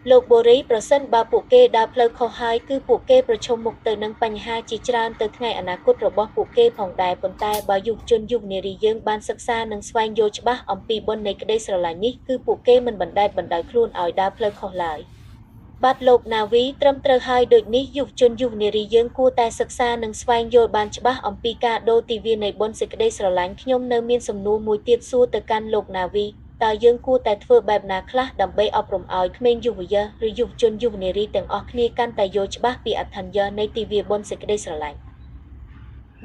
លោកបូរីប្រសិនបើពួកគេដើរផ្លូវខុសហើយគឺពួកគេប្រឈមមុខទៅនឹងបញ្ហាជាច្រើនទៅថ្ងៃអនាគតរបស់ពួកគេផងដែរប៉ុន្តែបើយុវជនយុវនារីយើងបានសិក្សានិងស្វែងយល់ច្បាស់អំពីបុណ្យនៃក្តីស្រឡាញ់នេះគឺពួកគេមិនបណ្តែតបណ្តោយខ្លួនឲ្យដើរផ្លូវខុសឡើយបាទលោកណាវីត្រឹមត្រូវហើយដូចនេះយុវជនយុវនារីយើងគួរតែសិក្សានិងស្វែងយល់បានច្បាស់អំពីការដូរទិវានៃបុណ្យសេចក្តីស្រឡាញ់ខ្ញុំនៅមានសំណួរមួយទៀតសួរទៅកាន់លោកណាវីតើយើងគួរតែធ្វើបែបណាខ្លះដើម្បីអប់រំឲ្យក្មេងយុវជនឬយុវជនយុវនារីទាំងអស់គ្នាកាន់តែយល់ច្បាស់ពីអត្ថន័យនៃទិវាបុណ្យសេចក្តីស្រឡាញ់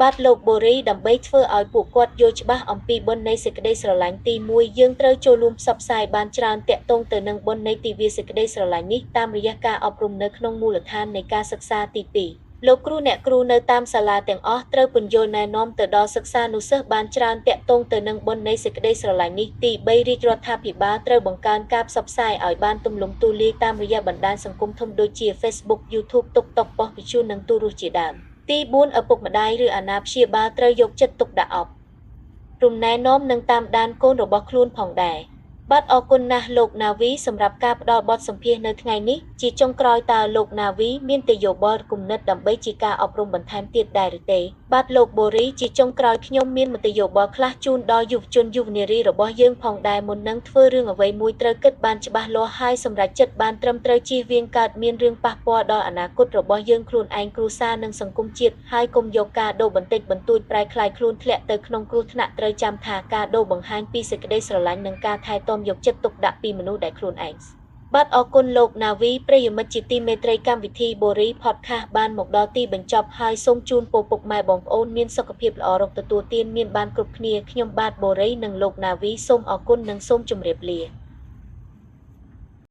បាទលោកបូរីដើម្បីធ្វើឲ្យពួកគាត់យល់ច្បាស់អំពីបុណ្យនៃសេចក្តីស្រឡាញ់ទី1យើងត្រូវចូលរួមផ្សព្វផ្សាយបានច្រើនទាក់ទងទៅនឹងបុណ្យនៃទិវាសេចក្តីស្រឡាញ់នេះតាមរយៈការអប់រំនៅក្នុងមូលដ្ឋាននៃការសិក្សាទី2លោកគ្រូអ្នកគ្រូនៅតាមសាលាទាំងអស់ត្រូវពន្យល់ណែនាំទៅដល់សិស្សានុសិស្សបានច្រើនទាក់ទងទៅនឹងបុណ្យនៃសេចក្តីស្រឡាញ់នេះទី3រាជរដ្ឋាភិបាលត្រូវបង្កើនការផ្សព្វផ្សាយឲ្យបានទូលំទូលាយតាមរយៈបណ្ដាញសង្គមធំដូចជា Facebook YouTube TikTok ប៉ុស្តិ៍វិទ្យុនិងទូរទស្សន៍ជាដើមទី4ឪពុកម្ដាយឬអាណាព្យាបាលត្រូវយកចិត្តទុកដាក់អប់រំណែនាំនិងតាមដានកូនរបស់ខ្លួនផងដែរបាទអរគុណណាស់លោកណាវីសម្រាប់ការផ្ដល់បទសម្ភាសន៍នៅថ្ងៃនេះជាចុងក្រោយតើលោកណាវីមានទេយោបល់គំនិតដើម្បីជាការអប់រំបន្ថែមទៀតដែរឬទេបាទលោកបូរីជាចុងក្រោយខ្ញុំមានមតិយោបល់ខ្លះជូនដល់យុវជនយុវនារីរបស់យើងផងដែរមុននឹងធ្វើរឿងអ្វីមួយត្រូវគិតបានច្បាស់លាស់ហើយសម្រេចចិត្តបានត្រឹមត្រូវជៀសវាងកើតមានរឿងប៉ះពាល់ដល់អនាគតរបស់យើងខ្លួនឯងគ្រួសារនិងសង្គមជាតិហើយកុំយកការដូរបន្តិចបន្តួចប្រែក្លាយខ្លួនធ្លាក់ទៅក្នុងគ្រោះថ្នាក់ត្រូវចាំថាការដូរបង្ហាញពីសេចក្តីស្រឡាញ់និងការថែទាំយកចិត្តទុកដាក់ពីមនុស្សដែលខ្លួនឯងបាទអរគុណលោកណាវីប្រិយមិត្តជាទីមេត្រីកម្មវិធីបូរី Podcast បានមកដល់ទីបញ្ចប់ហើយសូមជូនពរពុកម៉ែបងប្អូនមានសុខភាពល្អរកទទួលទានមានបានគ្រប់គ្នាខ្ញុំបាទបូរីនិងលោកណាវីសូមអរគុណនិងសូមជម្រាបលា